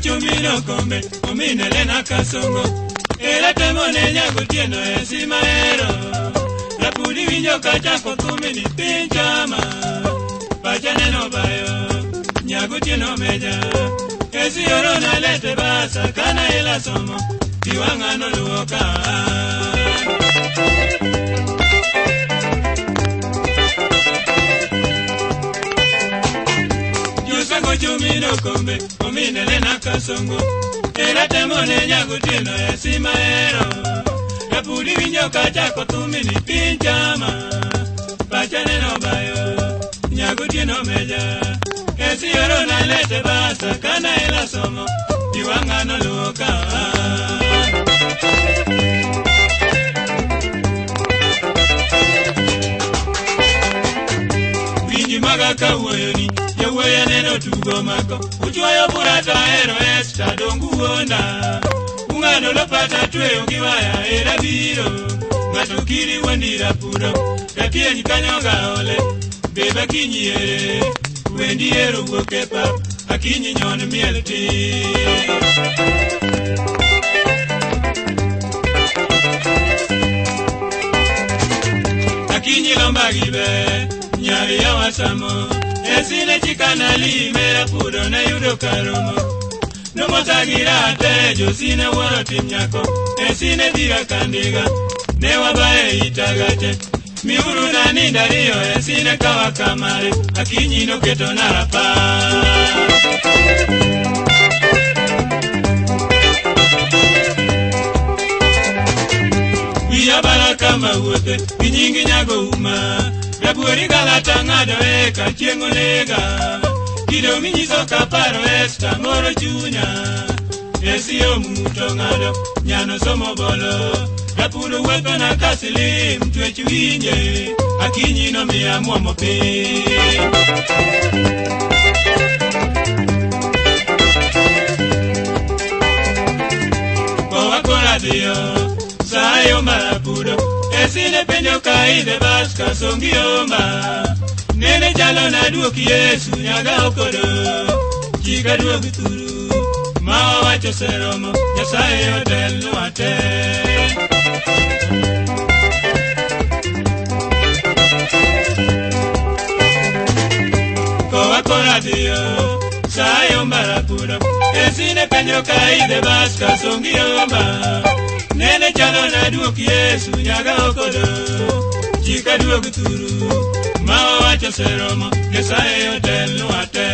chumino kombe ominele na kasongo era temone nyagotieno esimaero rapudi winjo kachako thumi ni piny chama pacha neno bayo nyagotieno meja esioro nalete basa kana ila somo piwang'a noluoka. Chumino kombe ominele na kasongo era temone nyagotieno esimaero rapudi winjo kachako thumi ni piny chama pacha neno bayo nyagotieno meja esioro nalete basa kana ila somo piwang'a noluoka. Winji maga kawuoyoni jawuoyo neno tugo mako uchwoyo bura to ahero Esta dongu wuonda ung'ado lopata tweyo gi waya era biro ng'ato kiri wuondi rapudo rapieny kanyo gaole beba kinyi ere wendi ero wuok e pap akinyi nyon miel tir. Akinyi lomba gi be nyari yawa samo esine chikana lime rapudo ne yudo karomo nomosagira te josine wuoro tim nyako esine dhira kandiga ne wabaye itagate miuru na nindariyo esine kawa kamare akinyi noketo narapar. Wiya baraka mawuothe gi nyingi nyago uma rabuori galata ng'ado eka chieng' onega kido minyiso kaparo Esta moro chunya esio muto ng'ado nyano somo bolo rapudo wuotho na kasilim twech winje akinyi nomiya muomo piny. Kowa kora dhiyo sayo marapudo esine penjo ka idhe bas kasongi omba nene chalo na duok Yesu nyaga okodo chika duog thuru ma wawacho seromo Nyasaye otelnwa te. Kowa kora dhiyo sayo marapudo esine penjo ka idhe bas kasongi omba nene chalo na duok Yesu nyaga okodo chika duog thuru ma wawacho seromo Nyasaye otelnwa te.